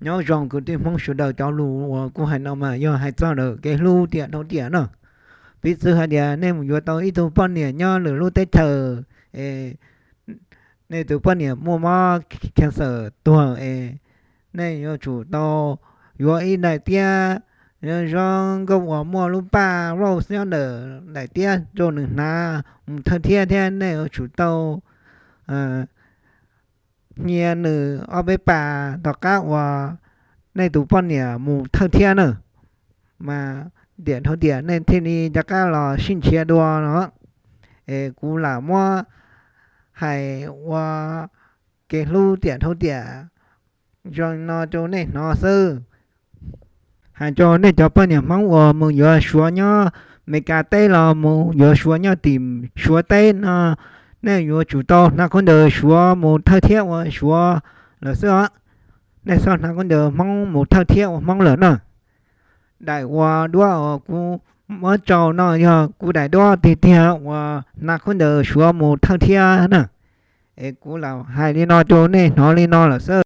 Nyob zoo kwv tij Hmoob sawv daws, cov lus uas kuv hais no mas yog hais txog ntawm kev hlub tiam dhau tiam no. Piv txwv hais tias nej mus yuav tau ib tug poj niam nyob lwm lub teb chaws, es nej tus poj niam muaj mob cancer tuag es nej yuav tsum tau yuav ib daim tiab zoo nkauj uas muaj lub paj vauj xyob ntawm daim tiab rau nws hnav mus thawj thiab, thiab nej yuav tsum tau hnia nws ob peb pas tom qab uas nej tus poj niam mus thawj thiab na. Mas tiam dhau tiam nej thiaj li rov qab los sib nrhiav dua no. Es kuv lam muab hais ua kev hlub tiam dhau tiam zoo no rau nej hnov xwb. Hais rau nej cov poj niam Hmoob uas mus yuav Suav nyob Meskas teb los mus yuav Suav nyob tim Suav teb no, nej yuav tsum tau hnav khaub ncaws Suav mus thawj thiab ua Suav lawm xwb os. Nej txhob hnav khaub ncaws Hmoob mus thawj thiab ua Hmoob lawm na. Daim uas duab uas kuv muab rau no yog kuv daim duab tiag tiag uas hnav khaub ncaws Suav mus thawj thiab na. Es kuv lam hais li no rau nej hnov li no lawm xwb.